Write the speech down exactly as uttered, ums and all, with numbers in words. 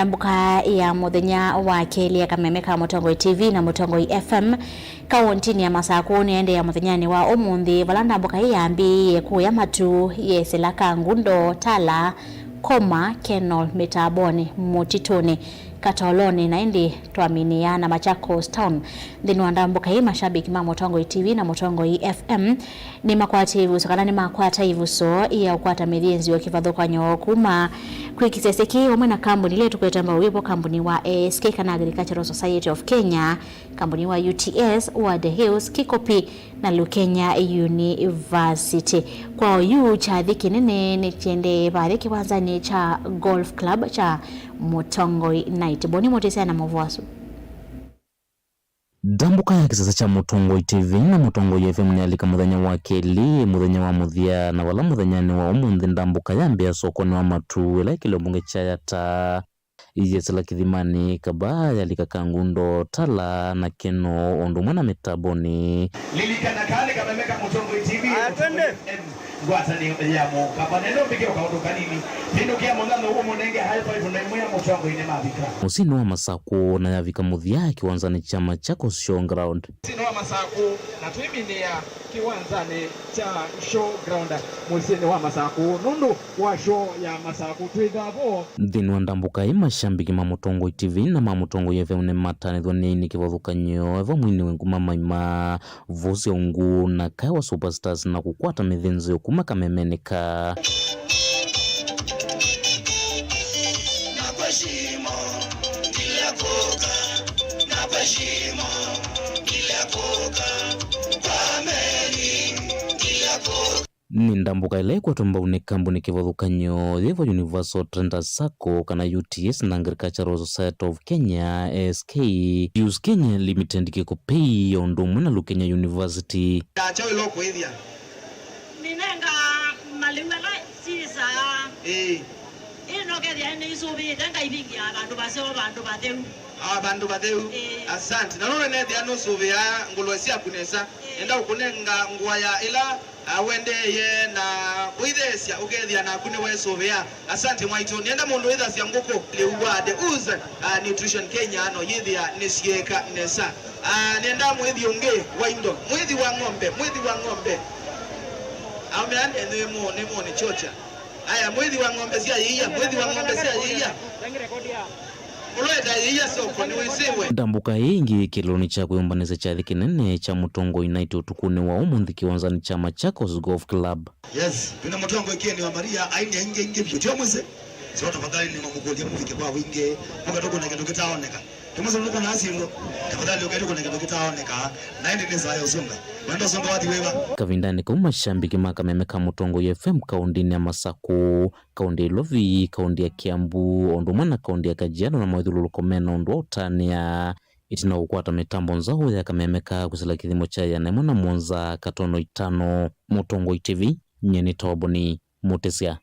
Ndambũka ya mũthenya wa kelĩ ya kameme ka Mũtongoi T V na Mũtongoi F M kaũntinĩ ya Masakũ nĩyaendeea mũthenyanĩ wa ũmũnthĩ, vala ndambũka ĩĩ yambĩĩe kũya matu yesĩla Kangundo, Tala, Koma, Kenol, Mĩtambonĩ, Mũtitũnĩ, Katolonĩ, na ĩndĩ twaminĩa na Machakos Town. Nthĩnĩ wa ndambũka ĩĩ, mashabiki ma Mũtongoi T V na Mũtongoi F M nĩmakwatie ĩvuso kana nĩmakwata ĩvuso ya ũkwata mĩthĩnzĩo kĩvathũkany'o kuma kwĩ kĩsese kĩĩ vamwe na kambuni ila tũkwete mbau ĩvo, kambuni wa A S K kana Agricultural Society of Kenya, kambuni wa U T S, Wade Hills, Kikopi na Lukenya University. Kwa oyu kyathi kĩnene nĩkĩendee vathĩ kĩwanzanĩ kya Golf Club kya Mũtongoi Night. Boni Mũtĩsya na mũvũ asu. Ndambũka ya kĩsese kya Mũtongoi T V na Mũtongoi F M nĩyalika mũthenya wa kelĩ, mũthenya wa mũthya, na vala mũthenyanĩ wa ũmũnthĩ ndambũka yambĩa sokonĩ wa matu ĩla ĩkĩlyo mbunge kya Yatta yesĩla Kĩthimanĩ, Kabaa yalika Kangundo, Tala na Keno, ũndũ ũmwe na Mĩtambonĩ. Lilikana kana nĩ kameme ka Mũtongoi T V. Aya, twende. Ngwatanĩo ya mũkamba nendo mbĩke kaũndũ kanini. Vĩndũkĩa mũthano ũmũnenge high five na ĩmwe ya Mũtongoi nĩmavika. Mũsyĩnĩ wa Masakũ na yavika mũthya kĩwanzanĩ kya Machakos Showground. Mũsyĩnĩ wa Masakũ na twĩminĩa kĩwanzanĩ kya Showground mũsyĩnĩ wa Masakũ nũndũ wa show ya Masakũ twĩthavo. Nthĩnĩ wa ndambũka ĩĩ, mashambiki ma Mũtongoi T V na ma Mũtongoi F M nĩmatanĩthwa nĩ aini kĩvathũkany'o, eva mwini wĩ nguma Maima, Vosi Aungu na Kaewa Superstars na kũkwata mĩthĩnzĩo kuma kamemenĩ ka. Nĩ ndambũka ĩla ĩkwetwe mbau nĩ kambuni kĩvathũkany'o yĩvo Universal Traders Sacco kana U T S na Agricultural Society of Kenya, A S K, Use Kenya Limited, Kikopey, o ũndũ ũmwe na Lukenya University. Kyaũ ĩla ũkũĩthya? Ninenga malĩu ala sisaa. Ĩĩ. Ĩno kethĩa nĩisũvĩĩte ngaivingĩa vandũ vaseo, vandũ vatheu. Ah, vandũ vatheu. Ĩĩ. Asante. Na nũndũ nethĩa nũsũvĩaa ngũlũe syaku nesa. Ĩĩ. Nenda ũkũnenga ngũa ya ĩla Ah, wendeeye na ũitheesya ũkethĩa naku nĩwesũvĩa. Asante mwaitũ. Nĩenda mũndũ wĩthasya ngũkũ. Lĩu wa The Ooze, ah, Nutrition Kenya no yĩthĩa nĩsyĩka nesa. Ah, nĩenda mwĩthi ũngĩ wa indo. Mwĩthi wa ng'ombe, mwĩthi wa ng'ombe. Aumĩa nĩmũ, nĩmũ, nĩ chocha. Aya, mwĩthi wa ng'ombe sya yĩia, mwĩthi wa ng'ombe sya yĩia. Ũlweta yĩia soko nĩwĩsĩwe. Ndambũka ĩĩ ĩngĩ yĩ kĩlĩlonĩ kya kwĩyũmbanĩsya kyathĩ kĩnene kya Mũtongoi Night ũtukũnĩ wa ũmũnthĩ kĩwanzanĩ kya Machakos Golf Club. Yes, twĩna Mũtongoi Ken wa Maria, aini aingĩ aingĩ vyũ. Tio mwĩsĩ, so tafadhali nĩmamũkũlya mũvike kwa wingĩ, mũkatũkũna kĩndũ kĩtaoneka. Tũmwĩsĩ nũkũna syĩndũ, tafadhali ũkatũkũna kĩndũ kĩtaoneka, na ĩndĩ nĩ saa ya ũsũnga. Wenda ũsũnga wathi wĩva? Kavindanĩ kau, mashambiki ma kameme ka Mũtongoi F M kaũndĩnĩ ya Masakũ, kaũndĩ ya Ilovi, kaũndĩ ya Kiambu, o ũndũ ũmwe na kaũndĩ ya Kajiado na mawĩthyũlũlũko mena ũndũ wa ũtanĩa ĩtina wa kũkwata mĩtambo nzaũ ya kameme ka kwĩsĩla kĩthimo kya ĩana ĩmwe na mũonza katono itano. Mũtongoi T V, nyie nĩ Toboni Mũtĩsya.